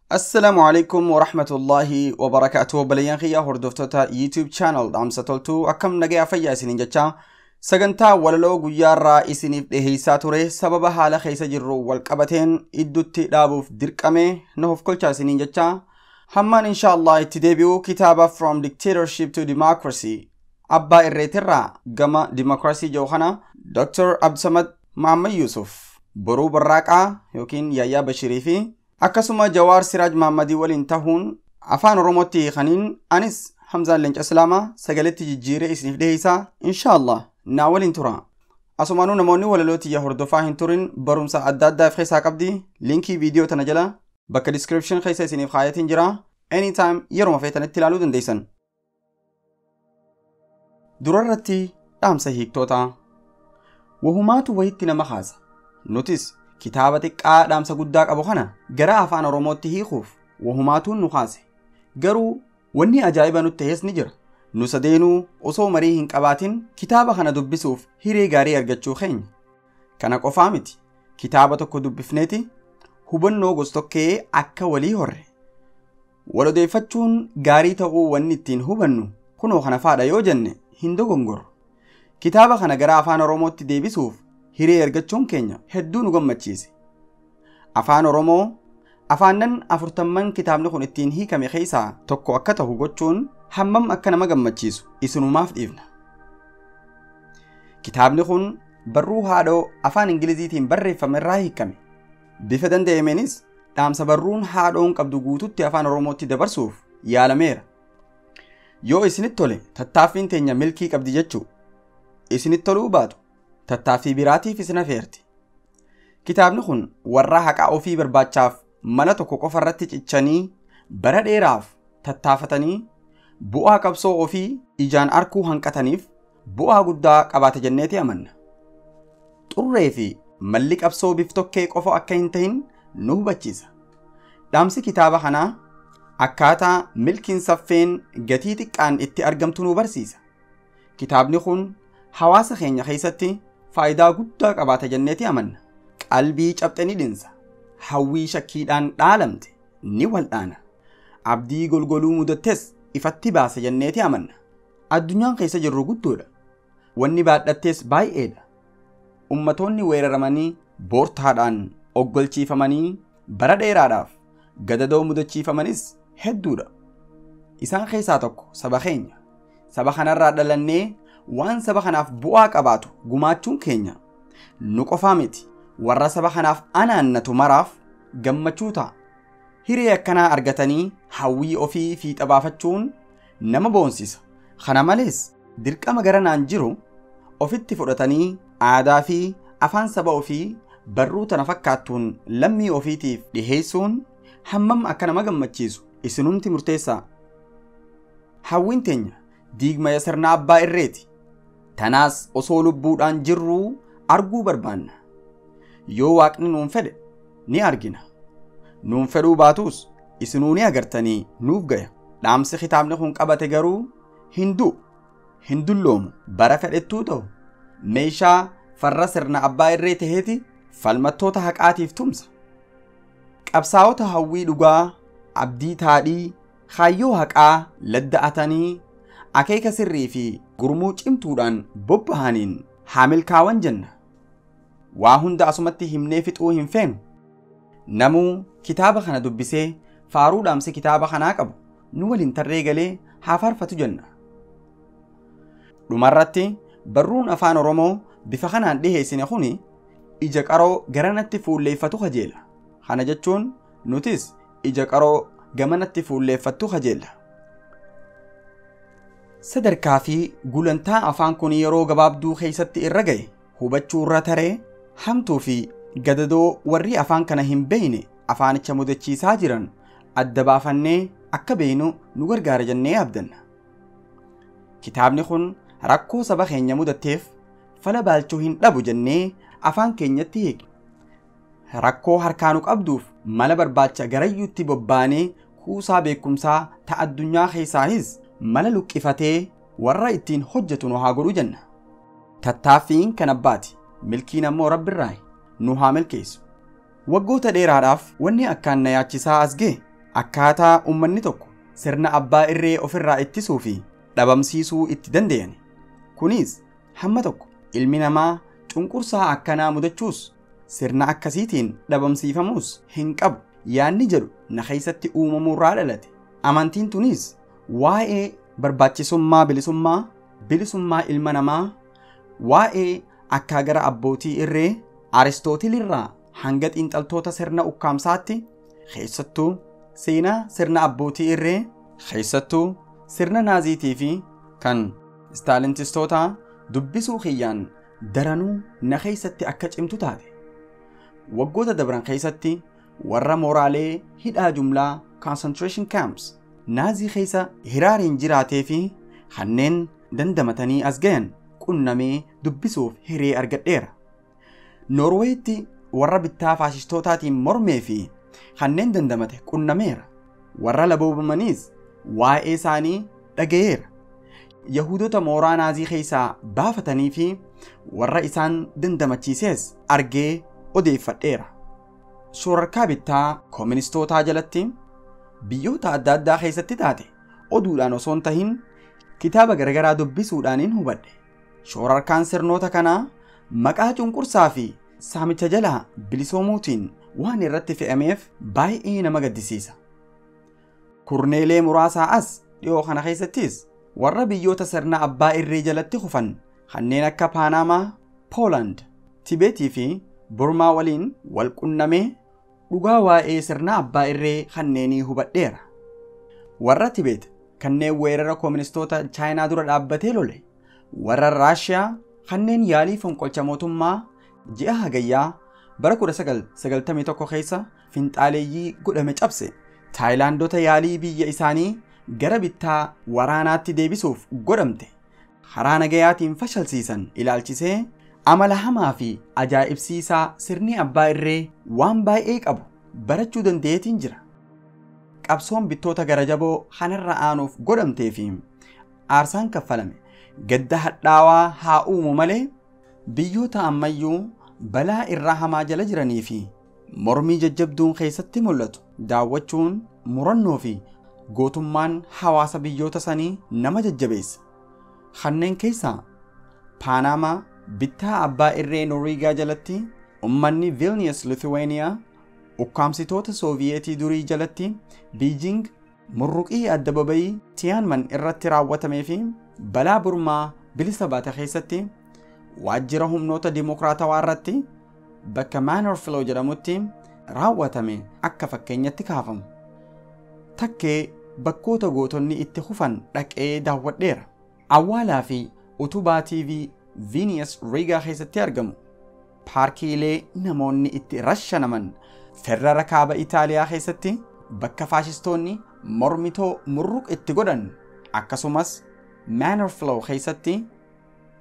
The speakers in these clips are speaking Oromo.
Assalaamu alaikum warahmatullahi wabarakaatuh. Obboleeyyan kiyya hordoftoota YouTube channel Dhaamsa Toltuu, akkam nagaya fayyaa isiniin jechaa, sagantaa walaloo guyyaarraa isiniif dhiheessaa ture sababa haala keessa jirru wal qabateen iddutti dhaabuuf dirqame na of kolchaa isiniin jechaa, hammaan insha Allah itti deebi'u kitaaba From Dictatorship to Democracy, abbaa irreetirraa gama dimokiraasii jiru kana, Dr. Abdisamad Mahammad Yusuf, Boruu Barraaqaa yookiin Yaayyaa Bashirii fi akkasuma Jawaar Siraaj Mahammadii waliin tahuun afaan Oromootti hiikaniin anis Hamzaan Leenca Islaamaa sagaletti jijjiiree isiniif dhiheessaa, insha Allah naa waliin tura. Asumaanuu namoonni walaloo tiyya hordofaa hin turin, barumsa adda addaa of keessaa qabdi. Linkii viidiyoo tana jala bakka description keessa isiniif kaayatiin jira. Anytime yeruma feetanitti ilaaluu dandeessan. Durarratti dhaamsa hiiktootaa. Wahumaatu wayitti nama kaasa. Nutis kitaaba xiqqaa dhaamsa guddaa qabu kana gara afaan Oromootti hiikuuf wahumaatuun nu kaase. Garuu wanni ajaa'iba nutti ta'es ni jira. Nu sadeenuu osoo marii hin qabaatin kitaaba kana dubbisuuf hiree gaarii argachuu keenya. Kana qofaa miti. Kitaaba tokko dubbifneeti hubannoo gostokkee akka walii horre. Wal odeeffachuun gaarii ta'uu wanni ittiin hubannu kunoo kana faadha yoo jenne hin dogongorru. Kitaaba kana gara afaan Oromootti deebisuuf hiree argachuun keenya hedduu nu gammachiise. Afaan Oromoo afaannan 40n kitaabni kun ittiin hiikame keessaa tokko akka ta'u gochuun hammam akka nama gammachiisu isinumaaf dhiifna. Kitaabni kun barruu haadhoo afaan Ingiliziitiin barreeffame irraa hiikame. Bifa danda'ameenis dhaamsa barruun haadhoon qabdu guututti afaan Oromootti dabarsuuf yaalameera. Yoo isinitti tole tattaaffiin teenya milkii qabdi jechuu. Isinitti toluu baatu tattaaffii biraatiif isin afeerti. Kitaabni kun warra haqaa ofii barbaachaaf mala tokko qofa irratti cichanii bara dheeraaf tattaafatanii bu'aa qabsoo ofii ijaan arkuu hanqataniif bu'aa guddaa qabaate jenneeti amanna. Xurree fi malli qabsoo biftokkee qofa akka hin tahin nu hubachiisa. Dhaamsi kitaaba kanaa akkaataa milkiin saffeen gatii xiqqaan itti argamtu nu barsiisa. Kitaabni kun hawaasa keenya keessatti faayidaa guddaa qabaata jenneeti amanna. Qalbii cabxe ni dhinsa. Hawwii shakkiidhaan dhaalamte ni waldhaana. Abdii golgoluu mudattes ifatti baasa jenneeti amanna. Addunyaan keessa jirru guddoodha. Wanni baadhattees baay'eedha. Ummatoonni weeraramanii boortaadhaan oggolchiifamanii bara dheeraadhaaf gadadoo mudachiifamanis hedduudha. Isaan keessaa tokko saba keenya. Saba kanarraa dhalannee waan saba kanaaf bu'aa qabaatu gumaachuun keenya nu qofaa miti, warra saba kanaaf anaannatu maraaf gammachuu ta'a. Hiree akkanaa argatanii hawwii ofii fiixa baafachuun nama boonsisa. Kana malees dirqama garanaan jiru ofitti fudhatanii aadaa fi afaan saba ofii barruu tana fakkaattuun lammii ofiitiif dhiheessuun hammam akka nama gammachiisu isinumti murteessaa. Hawwiin teenya diigmaya sirna abbaa irreeti. Tanaas osoo lubbuudhaan jirruu arguu barbaanna. Yoo waaqni nuun fedhe ni argina. Nuun fedhuu baatus isinuu ni agartanii nuuf gaya. Dhaamsi kitaabni kun qabate garuu hin du'u, hin dulloomu, bara fedhettuu ta'u meeshaa farra sirna abbaa irree taheeti falmattoota haqaatiif tumsa. Qabsaa'ota hawwii dhugaa, abdii taadhii, kaayyoo haqaa ladda'atanii akeeka sirrii fi gurmuu cimtuudhaan bobba'aniin haa milkaa'an jenna. Waa hunda asumatti himnee fixuu hin feenu. Namuu kitaaba kana dubbisee faaruu dhaamsi kitaaba kanaa qabu nu waliin tarree galee haa faarfatu jenna. Dhumarratti barruun afaan Oromoo bifa kanaan dhiheessine kuni ija qaroo garanatti fuulleeffatu kajeela. Kana jechuun nutis ija qaroo gamanatti fuulleeffattu kajeella. Sadarkaa fi gulantaa afaan kun yeroo gabaabduu keessatti irra ga'e hubachuu irra taree hamtuu fi gadadoo warri afaan kana hin beekne afaanicha mudachiisaa jiran adda baafannee akka beeknu nu gargaara jennee abdanna. Kitaabni kun rakkoo saba keenya mudatteef fala baalchuu hin dhabu jennee afaan keenyatti hiikne. Rakkoo harkaa nu qabduuf mala barbaacha garayyuutti bobbaanee kuusaa beekumsaa ta'a addunyaa keessaayis mala luqqifatee warra ittiin hojjetu nu haa godhu jenna. Tattaaffiin kan abbaati, milkiin ammoo rabbirraayi nu haa milkeessu. Waggoota dheeraadhaaf wanni akkaan na yaachisaa as ga'e Akkaataa uummanni tokko sirna abbaa irree ofirraa ittisuu fi dhabamsiisuu itti danda'an. Kunis hamma tokko ilmi namaa cunqursaa akkanaa mudachuus sirna akkasiitiin dhabamsiifamuus hin qabu yaanni jedhu na keessatti uumamuurraa dhalate. Amantiin tunis waa'ee barbaachisummaa bilisummaa, bilisummaa ilma namaa, waa'ee akka gara abbootii irree Aristootilirraa hanga xiinxaltoota sirna ukkaamsaatti, keessattuu seenaa sirna abbootii irree, keessattuu sirna naaziitii fi kan istaalintistoota dubbisuu kiyyaan daranuu na keessatti akka cimtu taate. Waggoota dabran keessatti warra mooraalee hidhaa jumlaa concentration camps naazii keessa hiraariin jiraatee fi kanneen dandamatanii as gayan qunnamee dubbisuuf hiree argadheera. Noorweetti warra bittaa faashistootaatiin mormee fi kanneen dandamate qunnameera. Warra laboobamaniis waa'ee isaanii dhagayeera. Yahudoota mooraa naazii keessaa baafatanii fi warra isaan dandamachiisees argee odeeffadheera. Shororkaa bittaa kooministootaa jalatti biyyoota adda addaa keessatti taate oduudhaan osoo hin tahin kitaaba garagaraa dubbisuudhaaniin hubadhe. Shororkaan sirnoota kanaa maqaa cunqursaa fi saamicha jalaa bilisoomuutiin waan irratti fe'ameef baay'ee nama gaddisiisa. Kurneelee muraasaa as dhiyoo kana keessattis warra biyyoota sirna abbaa irree jalatti kufan kanneen akka Paanamaa, Pooland, Tibeetii fi Burmaa waliin wal qunnamee dhugaa waa'ee sirna abbaa irree kanneenii hubadheera. Warra Tibeet kanneen weerara kooministoota Chaayinaa dura dhaabbatee lole, warra Raashiyaa kanneen yaalii fonqolcha mootummaa ji'a hagayyaa bara 1991 keessa finxaaleeyyii godhame cabse, Taayilaandota yaalii biyya isaanii gara bittaa waraanaatti deebisuuf godhamte karaa nagayaatiin fashalsiisan ilaalchisee amala hamaa fi ajaa'ibsiisaa sirni abbaa irree waan baay'ee qabu barachuu danda'eetiin jira. Qabsoon bittoota garajaboo kanarra aanuuf godhamtee fi aarsaan kaffalame gadda hadhaawaa haa uumu malee biyyoota ammayyuu balaa irraa hamaa jala jiranii fi mormii jajjabduun keessatti mul'atu daawwachuun murannoo fi gootummaan hawaasa biyyoota sanii nama jajjabeessa. Kanneen keessaa Paanamaa bittaa abbaa irree Nooriigaa jalatti, ummanni Vilnius Lithuania ukkaamsitoota Sooviyeetii durii jalatti, Beijing murruqii addababayii Tiyaanman irratti raawwatamee fi balaa Burmaa bilisa baate keessatti waajjira humnoota dimokiraatawaa irratti bakka Manor Flow jedhamutti raawwatame akka fakkeenyatti kaafamu. Takkee bakkoota gootonni itti kufan dhaqee daawwadheera. Awwaalaa fi utubaa TV Vilnius Rigaa keessatti argamu. Paarkiilee namoonni itti rashanaman Ferrara kaaba Itaaliyaa keessatti bakka faashistoonni mormitoo murruq itti godhan, akkasumas Manor Flow keessatti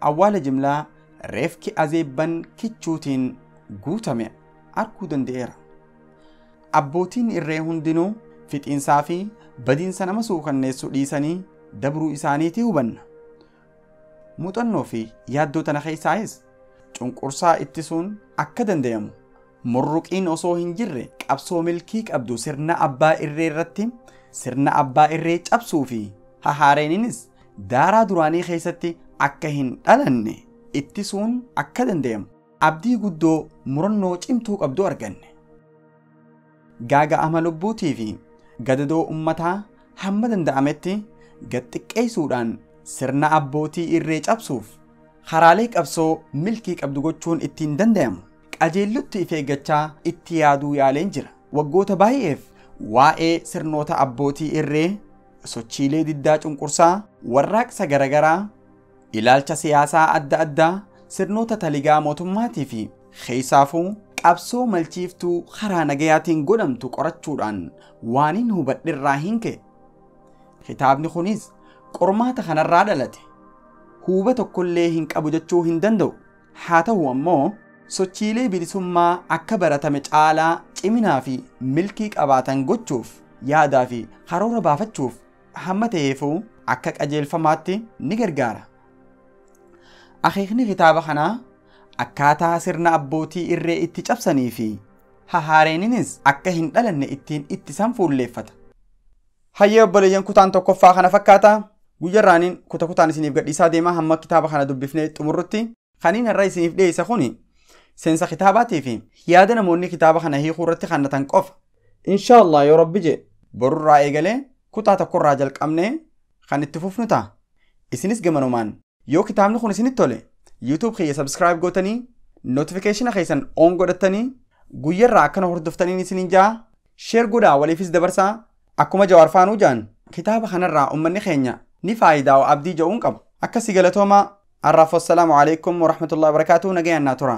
awwaala jimlaa reefki azeebban kichuutiin guutame arguu danda'eera. Abbootiin irree hundinuu fixiinsaa fi badiinsa nama suukanneessu dhiisanii dabruu isaaniitii hubanna. Muuxannoo fi yaaddoo tana keessaayis cunqursaa ittisuun akka danda'amu murruqiin osoo hin jirre qabsoo milkii qabdu sirna abbaa irree irratti sirna abbaa irree cabsuu fi hahareeninis daaraa duraanii keessatti akka hin dhalanne ittisuun akka danda'amu abdii guddoo murannoo cimtuu qabdu arganne. Gaaga'ama lubbuutii fi gadadoo ummataa hamma danda'ametti gad xiqqeessuudhaan sirna abbootii irree cabsuuf karaalee qabsoo milkii qabdu gochuun ittiin danda'amu qajeellutti if eeggachaa itti yaaduu yaaleen jira. Waggoota baay'eef waa'ee sirnoota abbootii irree, sochiilee diddaa cunqursaa, warraaqsa garagaraa, ilaalcha siyaasaa adda addaa, sirnoota taligaa mootummaatii fi keessaafuu qabsoo malchiiftuu karaa nagayaatiin godhamtu qorachuudhaan waaniin hubadhirraa hin ka'e. Kitaabni kunis qormaata kanarraa dhalate. Huuba tokkollee hin qabu jechuu hin danda'u. Haa ta'u ammoo sochiilee bilisummaa akka baratame caalaa ciminaa fi milkii qabaatan gochuuf yaadaa fi karoora baafachuuf hamma ta'eefuu akka qajeelfamaatti ni gargaara. Akeekni kitaaba kanaa akkaataa sirna abbootii irree itti cabsanii fi hahareeninis akka hin dhalanne ittiin ittisan fuulleeffata. Hayyee obboleeyyan, kutaan tokkoffaa kana fakkaata. Guyyarraaniin kuta kutaan isiniif gadhiisaa deemaa hamma kitaaba kana dubbifnee xumurrutti. Kaniin har'a isiniif dhiyeessa kuni seensa kitaabaatii fi yaada namoonni kitaaba kana hiikuu irratti kannatan qofa. Inshaallah, yoo Rabbi je, borurraa eegalee kutaa tokkorraa jalqabnee kan itti fufnu ta'a. Isinis gamanumaan yoo kitaabni kun isinitti tole, YouTube kiyya subscribe gootanii, notification keessan on godhattanii, guyyarraa akkana hordoftaniin isiniin jaa. Share godhaa, waliifis dabarsaa. Akkuma Jawaar faanuu jaan, kitaaba kanarraa ummanni keenya ni faayidaa abdii ja'uun qaba. Akkasii, galatoomaa. Har'aaf wassalaamu alaikum warahmatullahi wabarakaatuh. Nagayaan naa tura.